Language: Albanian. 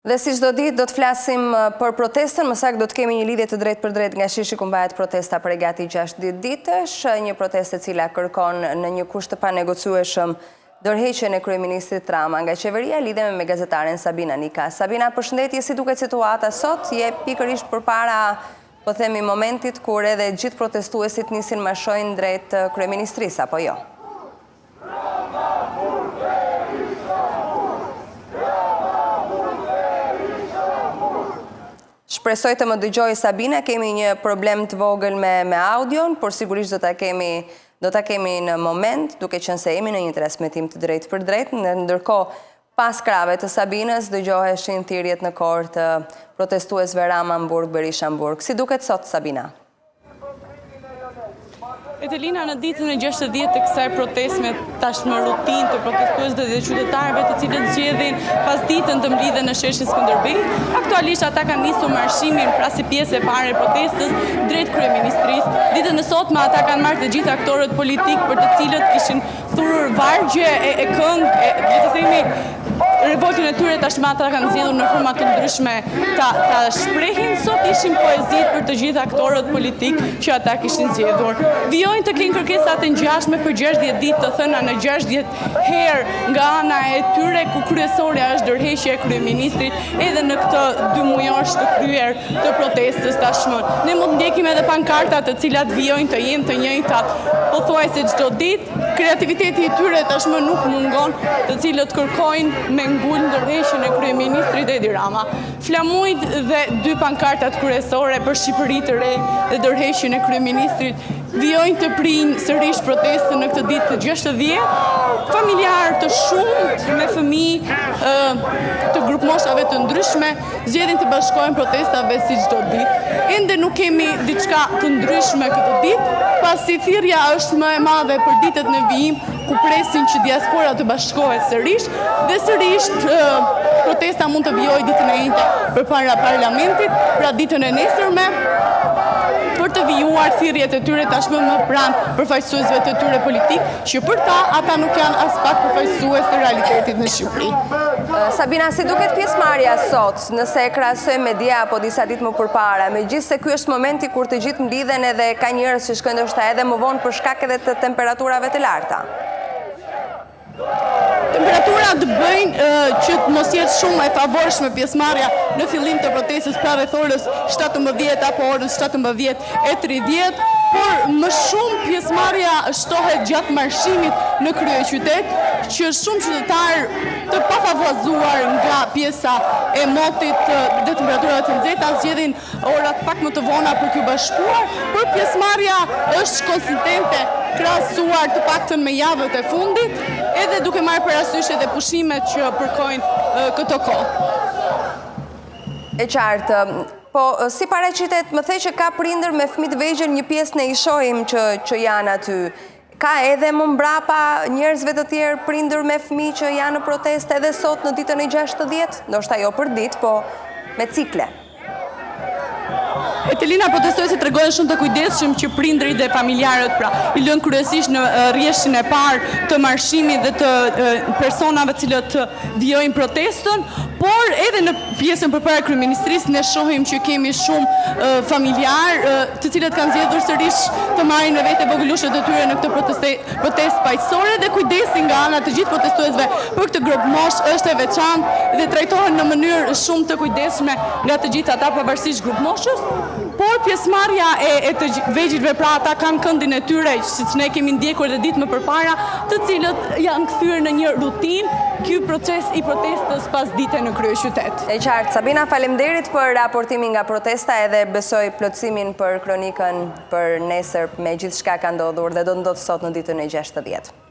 Dhe si çdo ditë do të flasim për protestën, më saktë do të kemi një lidhje të drejtpërdrejtë nga sheshi ku mbahet protesta prej gati 60 ditësh, një protestë e cila kërkon në një kusht të panegociueshëm dorëheqjen e kryeministrit Rama nga qeveria, lidhemi me gazetaren Sabina Nika. Sabina, përshëndetje, si duket situata sot? Je pikërisht përpara, po themi, momentit kur edhe gjithë protestuesit nisin marshojnë drejt kryeministrisë, apo jo? Shpresoj të më dëgjojë Sabina, kemi një problem të vogël me me audion, por sigurisht do ta kemi do ta kemi në moment, duke qenë se jemi në një transmetim të drejtpërdrejtë, ndërkohë pas krahëve të Sabinës dëgjoheshin thirrjet në kor të protestuesve Rama në burg, Berisha në burg. Si duket sot Sabina? Etelina në ditën e 60 të kësaj proteste tashmë rutinë të protestuesve dhe qytetarëve të cilët zgjedhin pasditën të mblidhen në sheshin Skënderbej, aktualisht ata kanë nisur marshimin pra si pjesë e parë e protestës drejt kryeministrisë. Ditën e sotme ata kanë marrë të gjithë aktorët politikë për të cilët kishin thurur vargje e, e këngë, e, le të themi revoltën e tyre tashmë ata kanë zgjedhur në forma të ndryshme ta, ta shprehin. Sot ishin poezitë për të gjithë aktorët politikë që ata kishin zgjedhur. Vijojnë të kenë kërkesa të ngjashme për 60 ditë të thëna në 60 herë nga ana e tyre ku kryesorja është dorëheqja e kryeministrit edhe në këtë dymujorësh të kryer të protestës tashmë. Ne mund të ndjekim edhe pankartat të cilat vijojnë të jenë të njëjtat pothuajse çdo ditë. Kreativiteti i tyre tashmë nuk mungon, të cilët kërkojnë me ngulm dorëheqjen e kryeministrit Edi Rama. Flamujt dhe dy pankartat kryesore për Shqipëri të re dhe dorëheqjen e kryeministrit vijojnë të prijnë sërish protestën në këtë ditë të 60, familjarë të shumtë me fëmijë të grupmoshave të ndryshme zgjedhin t'i bashkohen protestave si çdo ditë. Ende nuk kemi diçka të ndryshme këtë ditë, pasi thirrja është më e madhe për ditët në vijim, ku presin që diaspora të bashkohet sërish dhe sërish protesta mund të vijojë ditën e enjte përpara parlamentit, pra ditën e nesërme për të vijuar thirrjet e tyre tashmë më pranë përfaqësuesve të tyre politikë, që për ta ata nuk janë aspak përfaqësues të realitetit në Shqipëri. Sabina, si duket pjesëmarrja sot, nëse e krahasojmë me dje apo disa ditë më përpara, megjithëse ky është momenti kur të gjithë mblidhen edhe ka njerëz që shkojnë ndoshta edhe më vonë për shkak edhe të temperaturave të larta. Temperaturat bëjnë që të mos jetë shumë e favorshme pjesëmarrja në fillim të protestës pra rreth orës 17 apo orës 17:30, por më shumë pjesëmarrja shtohet gjatë marshimit në kryeqytet, që shumë qytetarë të pafavorizuar nga pjesa e motit dhe temperaturave të nxehta zgjedhin orat pak më të vona për t'ju bashkuar, por pjesëmarrja është konsistente krahasuar të paktën me javët e fundit, edhe duke marrë parasysh edhe pushimet që përkojnë këto kohë. E qartë. Po, si paraqitet, më the që ka prindër me fëmijë të vegjël, një pjesë ne i shohim që, që janë aty. Ka edhe më mbrapa njerëzve të tjerë prindër me fëmijë që janë në protestë edhe sot në ditën e 60, ndoshta jo për ditë, po me cikle. Etelina protestuesit tregohen shumë të kujdesshëm që prindërit dhe familjarët pra i lënë kryesisht në rreshtin e parë të marshimit dhe të personave të cilët vijojnë protestën, por edhe në pjesën përpara kryeministrisë ne shohim që kemi shumë familjarë të cilët kanë zgjedhur sërish të marrin me vete vogëlushët e tyre në këtë protestë paqësore dhe kujdesi nga ana e të gjithë protestuesve për këtë grupmoshë është e veçantë dhe trajtohen në mënyrë shumë të kujdesshme nga të gjithë ata pavarësisht grupmoshës, por pjesëmarrja e, e të vegjëlve pra ata kanë këndin e tyre, siç ne kemi ndjekur edhe ditë më përpara, të cilët janë kthyer në një rutinë ky proces i protestës pasdite në kryeqytet. E qartë. Sabina, faleminderit për raportimin nga protesta edhe besoj plotësimin për kronikën për nesër me gjithçka ka ndodhur dhe do të ndodhë sot në ditën e 60.